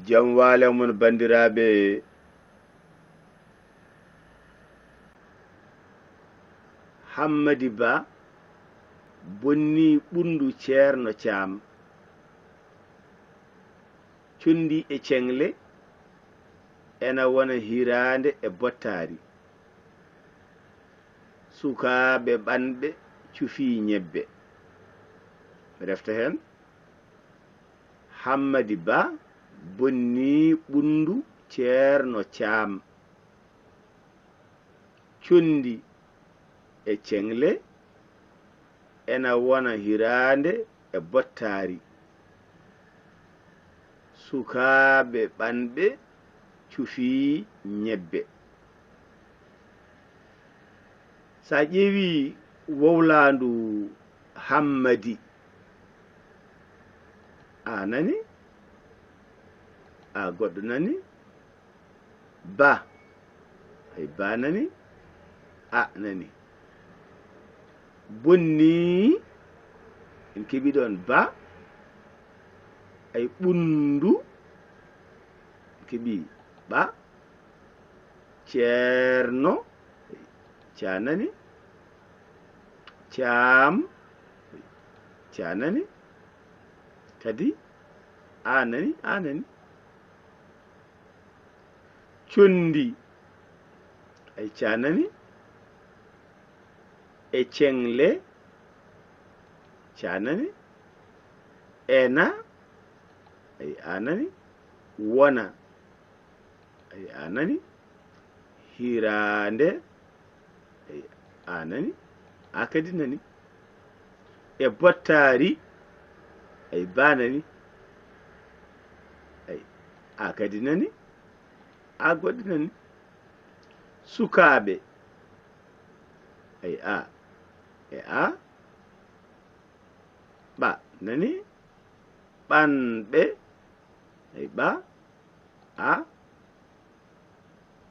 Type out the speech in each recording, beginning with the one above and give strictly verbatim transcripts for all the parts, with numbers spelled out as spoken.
Jam waale mon, banndiraaɓe. Hammadi Ba bonni ɓunndu Ceerno Caam. Conndi e ceŋle ena wona hiraande e bottaari. Sukaaɓe ɓanɓe cufii ñebbe. Mi refta heen. Hammadi Ba bonni ɓunndu Ceerno Caam. Conndi e ceŋle ena wona hiraande e bottaari. Sukaaɓe ɓanɓe cufii ñebbe. So a ƴeewii wowlaandu Hammadi, a nani? A goɗɗo nani? Ba. Ay, ba nani? A nani? Bonni. En keɓi ɗoon ba. Ay, ɓunndu. En keɓi ɓa. Ceerno. Ca nani? Caam. Ca nani? Kadi a nani? A nani? Conndi. Ay, ca nani? E ceŋle. Ca nani? Ena. Ay, a nani? Wona. Ay, a nani? Hiraande. Ay, a nani? A kadi nani? E bottaari. Ay, ba nani? Ay, a kadi nani? A goɗɗi nani? Sukaaɓe. Ay, a. E a. Ɓa nani? Ɓanɓe. Ay, ɓa. A.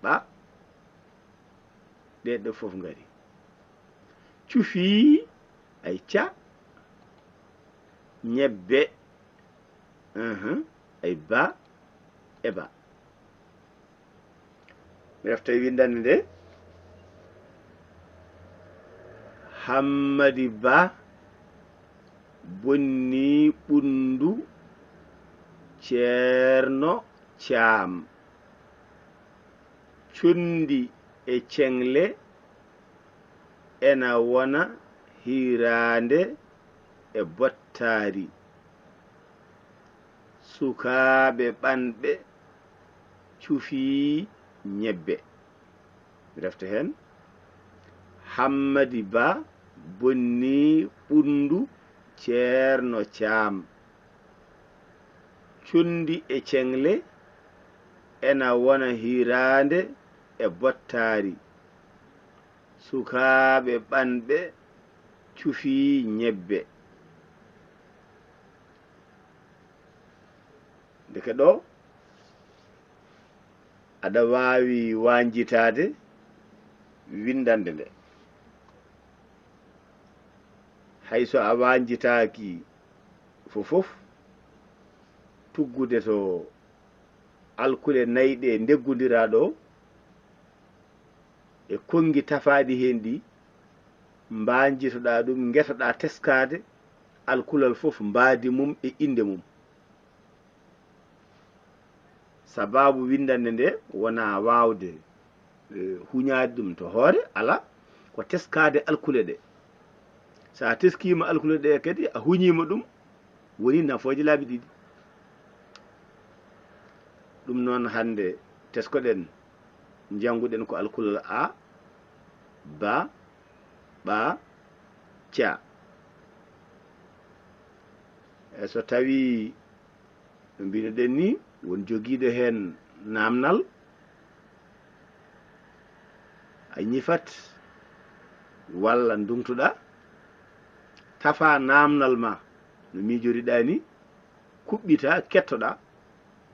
Ɓa. Ɗee ɗo fof ngari. Cufii. Ay, ca. Ñebbe. Uhum. Ay, ba. E ba. Mi refta e winndannde nde. Hammadi Ba bonni ɓunndu Ceerno Caam. Conndi e ceŋle ena wona hiraande e bottaari. Sukaaɓe ɓanɓe cufii ñebbe. Mi refta heen. Hammadi Ba bonni ɓunndu Ceerno Caam. Conndi e ceŋle ena wona hiraande e bottaari. Sukaaɓe ɓanɓe cufii ñebbe. Ndeke ɗo aɗa waawi wañjitaade winndannde nde. Hay so a wañjitaaki fof fof, tuggude to alkule nayi ɗe ndeggondiraa ɗo, e konngi tafaaɗi heen ɗi, mbañjitoɗaa ɗum, ngetoɗaa teskaade alkulal fof, mbaadi mum e innde mum. Sabaabu winndannde nde wonaa waawde, eh, huñaade ɗum to hoore, alaa, ko teskaade alkule ɗe. So a teskiima alkule ɗe kadi, a huñiima ɗum, woni nafooje laabi ɗiɗi. Ɗum noon, hannde teskoɗen, njannguɗen ko alkulal a, ba, ɓa, ca. E so tawii, no mbinoɗen ni, won jogiiɗo heen naamnal, a ñifat walla nduŋtoɗaa, tafaa naamnal ma no miijoriɗaa ni, kuɓɓitaa, kettoɗaa,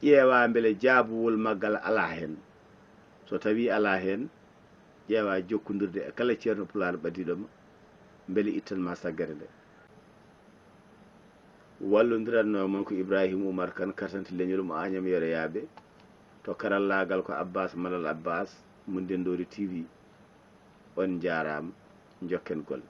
ƴeewaa mbele jaabuwol maggal alaa heen. So tawii alaa heen, ƴeewaa jokkondirde e kala ceerno pulaar ɓadiiɗo ma, mbele ittan ma saggere nde. Wallondirannoo mon ko Ibrahim Oumar Kane, kartante leñol mo Agnam Yero Yaabe. To karallaagal ko Abbas Malal Abbas mo Ndendoori T V. On njaaraama, njokken golle.